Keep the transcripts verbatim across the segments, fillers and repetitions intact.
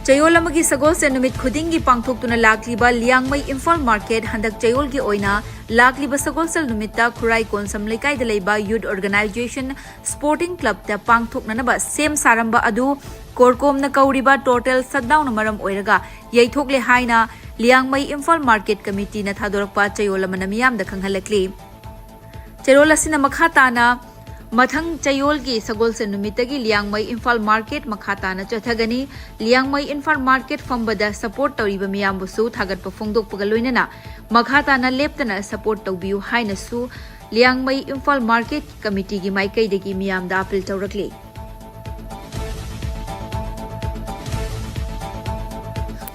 ꯆꯌꯣꯜ ꯑꯃꯒꯤ ꯁꯒꯣꯜꯁꯦꯜ ꯅꯨꯃꯤꯠ ꯈꯨꯗꯤꯡꯒꯤ ꯄꯥꯡꯊꯣꯛꯇꯨꯅ ꯂꯥꯛꯂꯤꯕ ꯂꯤꯌꯥꯡꯃꯩ ꯏꯝꯐꯥꯜ ꯃꯥꯔꯀꯦꯠ ꯍꯟꯗꯛ ꯆꯌꯣꯜꯒꯤ ꯑꯣꯏꯅ ꯂꯥꯛꯂꯤꯕ ꯁꯒꯣꯜꯁꯦꯜ ꯅꯨꯃꯤꯠꯇ ꯈꯨꯔꯥꯏ ꯀꯣꯟꯁꯝ ꯂꯩꯀꯥꯏꯗ ꯂꯩꯕ ꯌꯨꯠ ꯑꯣꯔꯒꯅꯥꯏꯖꯦꯁꯟ ꯁ꯭ꯄꯣꯔꯇꯤꯡ ꯀ꯭ꯂꯕꯇ ꯄꯥꯡꯊꯣꯛꯅꯅꯕ ꯁꯦꯝ ꯁꯥꯔꯝꯕ ꯑꯗꯨ ꯀꯣꯔꯀꯣꯝꯅ ꯀꯧꯔꯤꯕ ꯇꯣꯇꯦꯜ ꯁꯠꯗꯥꯎꯟꯅ ꯃꯔꯝ ꯑꯣꯏꯔꯒ ꯌꯩꯊꯣꯛꯂꯦ ꯍꯥꯏꯅ ꯂꯤꯌꯥꯡꯃꯩ ꯏꯝꯐꯥꯜ ꯃꯥꯔꯀꯦꯠ ꯀꯃꯤꯇꯤꯅ ꯊꯥꯗꯣꯔꯛꯄ ꯆꯌꯣꯜ ꯑꯃꯅ ꯃꯤꯌꯥꯝꯗ ꯈꯪꯍꯜꯂꯛꯂꯤ꯫ ꯆꯌꯣꯜ ꯑꯁꯤꯅ ꯃꯈꯥ ꯇꯥꯅ ꯃꯊꯪ ꯆꯌꯣꯜꯒꯤ ꯁꯒꯣꯜꯁꯦꯜ ꯅꯨꯃꯤꯠꯇꯒꯤ ꯂꯤꯌꯥꯡꯃꯩ ꯏꯝꯐꯥꯜ ꯃꯥꯔꯀꯦꯠ ꯃꯈꯥ ꯇꯥꯅ ꯆꯠꯊꯒꯅꯤ꯫ ꯂꯤꯌꯥꯡꯃꯩ ꯏꯝꯐꯥꯜ ꯃꯥꯔꯀꯦꯠ ꯐꯝꯕꯗ ꯁꯄꯣꯔꯠ ꯇꯧꯔꯤꯕ ꯃꯤꯌꯥꯝꯕꯨꯁꯨ ꯊꯥꯒꯠꯄ ꯐꯣꯡꯗꯣꯛꯄꯒ ꯂꯣꯏꯅꯅ ꯃꯈꯥ ꯇꯥꯅ ꯂꯦꯞꯇꯅ ꯁꯄꯣꯔꯠ ꯇꯧꯕꯤꯌꯨ ꯍꯥꯏꯅꯁꯨ ꯂꯤꯌꯥꯡꯃꯩ ꯏꯝꯐꯥꯜ ꯃꯥꯔꯀꯦꯠ ꯀꯃꯤꯇꯤꯒꯤ ꯃꯥꯏꯀꯩꯗꯒꯤ ꯃꯤꯌꯥꯝꯗ ꯑꯄꯤꯜ ꯇꯧꯔꯛꯂꯤ꯫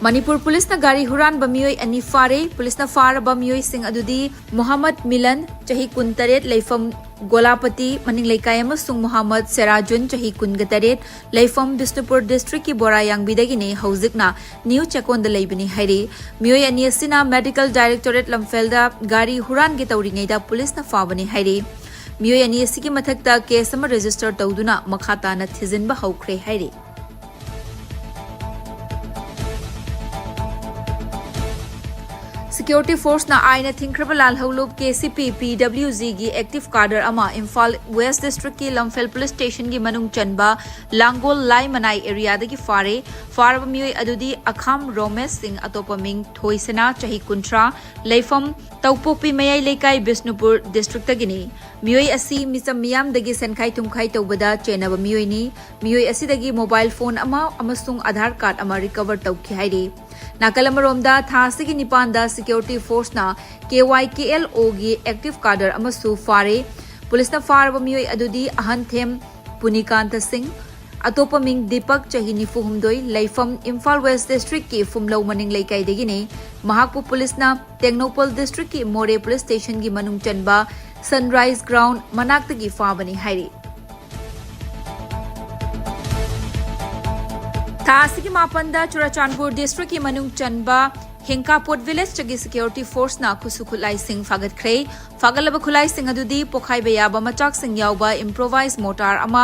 ꯃꯅꯤꯄꯨꯔ ꯄꯨꯂꯤꯁꯅ ꯒꯥꯔꯤ ꯍꯨꯔꯥꯟꯕ ꯃꯤꯑꯣꯏ ꯑꯅꯤ ꯐꯥꯔꯦ꯫ ꯄꯨꯂꯤꯁꯅ ꯐꯥꯔꯕ ꯃꯤꯑꯣꯏꯁꯤꯡ ꯑꯗꯨꯗꯤ ꯃꯣꯍꯝꯃꯗ ꯃꯤꯂꯟ, ꯆꯍꯤ ꯀꯨꯟꯇꯔꯦꯠ, ꯂꯩꯐꯝ ꯒꯣꯂꯥꯄꯇꯤ ꯃꯅꯤꯡ ꯂꯩꯀꯥꯏ, ꯑꯃꯁꯨꯡ ꯃꯣꯍꯝꯃꯗ ꯁꯦꯔꯥꯖꯨꯟ, ꯆꯍꯤ ꯀꯨꯟꯒ ꯇꯔꯦꯠ, ꯂꯩꯐꯝ ꯕꯤꯁꯅꯨꯄꯨꯔ ꯗꯤꯁꯇ꯭ꯔꯤꯛꯀꯤ ꯕꯣꯔꯥꯌꯥꯡꯕꯤꯗꯒꯤꯅꯤ꯫ ꯍꯧꯖꯤꯛꯅ ꯅ꯭ꯌꯨ ꯆꯦꯛꯀꯣꯟꯗ ꯂꯩꯕꯅꯤ ꯍꯥꯏꯔꯤ꯫ ꯃꯤꯑꯣꯏ ꯑꯅꯤ ꯑꯁꯤꯅ ꯃꯦꯗꯤꯀꯦꯜ ꯗꯥꯏꯔꯦꯛꯇꯣꯔꯦꯠ ꯂꯝꯐꯦꯜꯗ ꯒꯥꯔꯤ ꯍꯨꯔꯥꯟꯒꯦ ꯇꯧꯔꯤꯉꯩꯗ ꯄꯨꯂꯤꯁꯅ ꯐꯥꯕꯅꯤ ꯍꯥꯏꯔꯤ꯫ ꯃꯤꯑꯣꯏ ꯑꯅꯤ ꯑꯁꯤꯒꯤ ꯃꯊꯛꯇ ꯀꯦꯁ ꯑꯃ ꯔꯦꯖꯤꯁꯇꯔ ꯇꯧꯗꯨꯅ ꯃꯈꯥ ꯇꯥꯅ ꯊꯤꯖꯤꯟꯕ ꯍꯧꯈ꯭ꯔꯦ ꯍꯥꯏꯔꯤ꯫ ꯁꯤꯀ꯭ꯌꯨꯔꯤꯇꯤ ꯐꯣꯔꯁꯅ ꯑꯥꯏꯟꯅ ꯊꯤꯡꯈ꯭ꯔꯕ ꯂꯥꯜꯍꯧꯂꯨꯞ ꯀꯦ ꯁꯤ ꯄꯤ ꯄꯤ ꯗꯕ꯭ꯂꯤꯎ ꯖꯤꯒꯤ ꯑꯦꯛꯇꯤꯚ ꯀꯥꯗꯔ ꯑꯃ ꯏꯝꯐꯥꯜ ꯋꯦꯁ ꯗꯤꯁꯇ꯭ꯔꯤꯛꯀꯤ ꯂꯝꯐꯦꯜ ꯄꯨꯂꯤꯁ ꯁ꯭ꯇꯦꯁꯟꯒꯤ ꯃꯅꯨꯡ ꯆꯟꯕ ꯂꯥꯡꯒꯣꯜ ꯂꯥꯏ ꯃꯅꯥꯏ ꯑꯦꯔꯤꯌꯥꯗꯒꯤ ꯐꯥꯔꯦ꯫ ꯐꯥꯔꯕ ꯃꯤꯑꯣꯏ ꯑꯗꯨꯗꯤ ꯑꯈꯥꯝ ꯔꯣꯃꯦꯁ ꯁꯤꯡ, ꯑꯇꯣꯞꯄ ꯃꯤꯡ ꯊꯣꯏꯁꯅꯥ, ꯆꯍꯤ ꯀꯨꯟꯊ꯭ꯔꯥ, ꯂꯩꯐꯝ ꯇꯧꯄꯣꯛꯄꯤ ꯃꯌꯥꯏ ꯂꯩꯀꯥꯏ, ꯕꯤꯁꯅꯨꯄꯨꯔ ꯗꯤꯁꯇ꯭ꯔꯤꯛꯇꯒꯤꯅꯤ꯫ ꯃꯤꯑꯣꯏ ꯑꯁꯤ ꯃꯤꯆꯝ ꯃꯤꯌꯥꯝꯗꯒꯤ ꯁꯦꯟꯈꯥꯏ ꯊꯨꯝꯈꯥꯏ ꯇꯧꯕꯗ ꯆꯦꯟꯅꯕ ꯃꯤꯑꯣꯏꯅꯤ꯫ ꯃꯤꯑꯣꯏ ꯑꯁꯤꯗꯒꯤ ꯃꯣꯕꯥꯏꯜ ꯐꯣꯟ ꯑꯃ ꯑꯃꯁꯨꯡ ꯑꯥꯙꯥꯔ ꯀꯥꯔꯗ ꯑꯃ ꯔꯤꯀꯚꯔ ꯇꯧꯈꯤ ꯍꯥꯏꯔꯤ꯫ ꯅꯥꯀꯜ ꯑꯃꯔꯣꯝꯗ, ꯊꯥ ꯑꯁꯤꯒꯤ ꯅꯤꯄꯥꯟꯗ ꯁꯤꯀ꯭ꯌꯨꯔꯤꯇꯤ ꯐꯣꯔꯁꯅ ꯀꯦ ꯋꯥꯏ ꯀꯦ ꯑꯦꯜ ꯑꯣꯒꯤ ꯑꯦꯛꯇꯤꯚ ꯀꯥꯗꯔ ꯑꯃꯁꯨ ꯐꯥꯔꯦ꯫ ꯄꯨꯂꯤꯁꯅ ꯐꯥꯔꯕ ꯃꯤꯑꯣꯏ ꯑꯗꯨꯗꯤ ꯑꯍꯟꯊꯦꯝ ꯄꯨꯅꯤꯀꯥꯟꯇ ꯁꯤꯡ, ꯑꯇꯣꯞꯄ ꯃꯤꯡ ꯗꯤꯄꯛ, ꯆꯍꯤ ꯅꯤꯐꯨ ꯍꯨꯝꯗꯣꯏ, ꯂꯩꯐꯝ ꯏꯝꯐꯥꯜ ꯋꯦꯁ ꯗꯤꯁꯇ꯭ꯔꯤꯛꯀꯤ ꯐꯨꯝꯂꯧ ꯃꯅꯤꯡ ꯂꯩꯀꯥꯏꯗꯒꯤꯅꯤ꯫ ꯃꯍꯥꯛꯄꯨ ꯄꯨꯂꯤꯁꯅ ꯇꯦꯡꯅꯧꯄꯜ ꯗꯤꯁꯇ꯭ꯔꯤꯛꯀꯤ ꯃꯣꯔꯦ ꯄꯨꯂꯤꯁ ꯁ꯭ꯇꯦꯁꯟꯒꯤ ꯃꯅꯨꯡ ꯆꯟꯕ ꯁꯟꯔꯥꯏꯖ ꯒ꯭ꯔꯥꯎꯟ ꯃꯅꯥꯛꯇꯒꯤ ꯐꯥꯕꯅꯤ ꯍꯥꯏꯔꯤ꯫ ꯊꯥ ꯑꯁꯤꯒꯤ ꯃꯥꯄꯟꯗ ꯆꯨꯔꯆꯥꯟꯄꯨꯔ ꯗꯤꯁꯇ꯭ꯔꯤꯛꯀꯤ ꯃꯅꯨꯡ ꯆꯟꯕ ꯍꯦꯡꯀꯥꯄꯣꯠ ꯚꯤꯂꯦꯖꯇꯒꯤ ꯁꯦꯀ꯭ꯌꯨꯔꯤꯇꯤ ꯐꯣꯔꯁꯅ ꯈꯨꯠꯁꯨ ꯈꯨꯠꯂꯥꯏꯁꯤꯡ ꯐꯥꯒꯠꯈ꯭ꯔꯦ꯫ ꯐꯥꯒꯠꯂꯕ ꯈꯨꯠꯂꯥꯏꯁꯤꯡ ꯑꯗꯨꯗꯤ ꯄꯣꯈꯥꯏꯕ ꯌꯥꯕ ꯃꯆꯥꯛꯁꯤꯡ ꯌꯥꯎꯕ ꯏꯝꯄ꯭ꯔꯣꯚꯥꯏꯖ ꯃꯣꯔꯇꯥꯔ ꯑꯃ,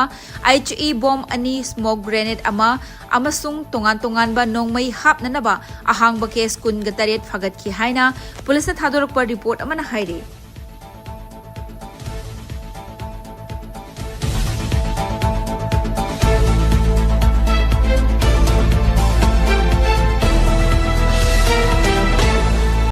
ꯑꯩꯆ ꯏ ꯕꯣꯝ ꯑꯅꯤ, ꯁ꯭ꯃꯣꯛ ꯒ꯭ꯔꯦꯅꯦꯗ ꯑꯃ ꯑꯃꯁꯨꯡ ꯇꯣꯉꯥꯟ ꯇꯣꯉꯥꯟꯕ ꯅꯣꯡꯃꯩ ꯍꯥꯞꯅꯅꯕ ꯑꯍꯥꯡꯕ ꯀꯦꯁ ꯀꯨꯟꯒ ꯇꯔꯦꯠ ꯐꯥꯒꯠꯈꯤ ꯍꯥꯏꯅ ꯄꯨꯂꯤꯁꯅ ꯊꯥꯗꯣꯔꯛꯄ ꯔꯤꯄꯣꯔꯠ ꯑꯃꯅ ꯍꯥꯏꯔꯤ꯫